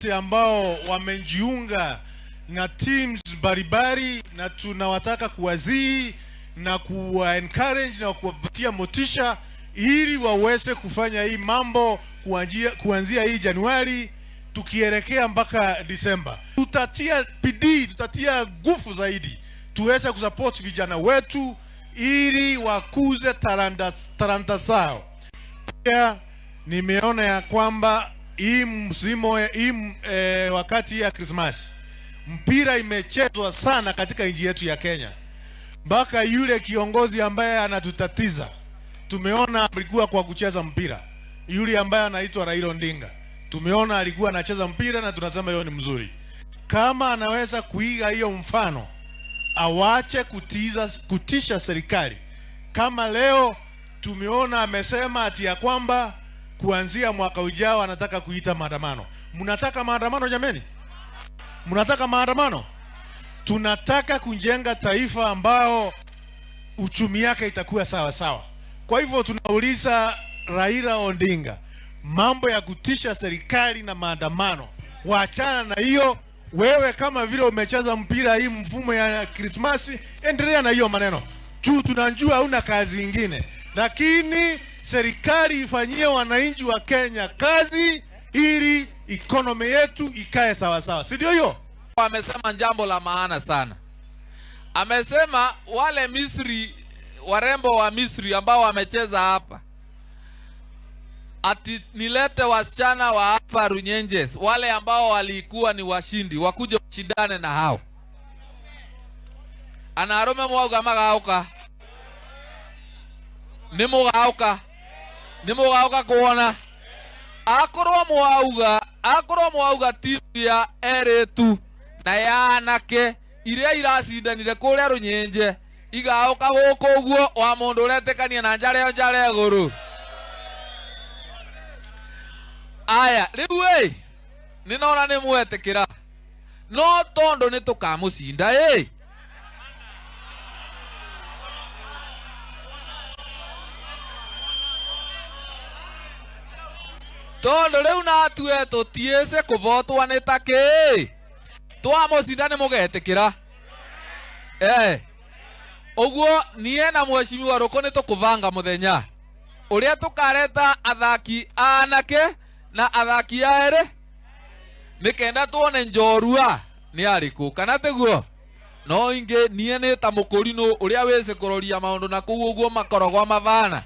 Ambao wamejiunga na teams mbalimbali, na tunawataka kuwazii na kuwa encourage na kuwapatia motisha ili waweze kufanya hii mambo kuanzia hii Januari tukielekea mpaka Disemba. Tutatia bidii, tutatia nguvu zaidi tuweze kusupport vijana wetu ili wakuze talanta zao. Pia nimeona ya kwamba hii msimu, hii wakati ya Christmas mpira imechezwa sana katika nchi yetu ya Kenya, mpaka yule kiongozi ambaye anatutatiza tumeona alikuwa kwa kucheza mpira, yule ambaye anaitwa Raila Odinga, tumeona alikuwa anacheza mpira na tunasema hiyo ni mzuri. Kama anaweza kuiga hiyo mfano, awache kutisha serikali. Kama leo tumeona amesema ati ya kwamba kuanzia mwaka ujao anataka kuita maandamano. Mnataka maandamano jameni? Mnataka maandamano? Tunataka kujenga taifa ambao uchumi yake itakuwa sawa sawa. Kwa hivyo tunauliza Raila Odinga, mambo ya kutisha serikali na maandamano, waachana na hiyo. Wewe kama vile umecheza mpira hii mfumo ya Krismasi, endelea na hiyo maneno juu tunajua huna kazi ingine, lakini serikali ifanyie wananchi wa Kenya kazi ili economy yetu ikae sawa sawa, si ndio hiyo? Amesema jambo la maana sana. Amesema wale Misri, warembo wa Misri ambao wamecheza hapa, ati nilete wasichana wa hapa Runyenjes, wale ambao walikuwa ni washindi, wakuje washindane na hao. Ana arume mwauga magauka, ni mugauka, ni mugauka kuona akorwo mwauga, akorwo mwauga timu ya eritu na ya anake iria iracindanire kuria Runyenje igauka guku uguo wa mundu uretikania na njare yo njare iguru. Aya riu ĩ ninona ni mwetikira no tondu ni tukamucinda ĩ. Tondu riu natue tutiĩce kuvotwa nĩ ta kĩ twamucinda nĩ mũgetĩkĩra. Ũguo niĩ na mheshimiwa Ruku nĩ tũkũbanga mũthenya ũrĩa tũkareta athaki a anake na athaki a erĩ nĩ kenda tuone njorua nĩ arĩkũ kana tiguo. No ingĩ niĩ nĩ ta mũkũrinũ ũrĩa wĩcĩ kũroria maũndũ na kũu ũguo makoragwo mabana.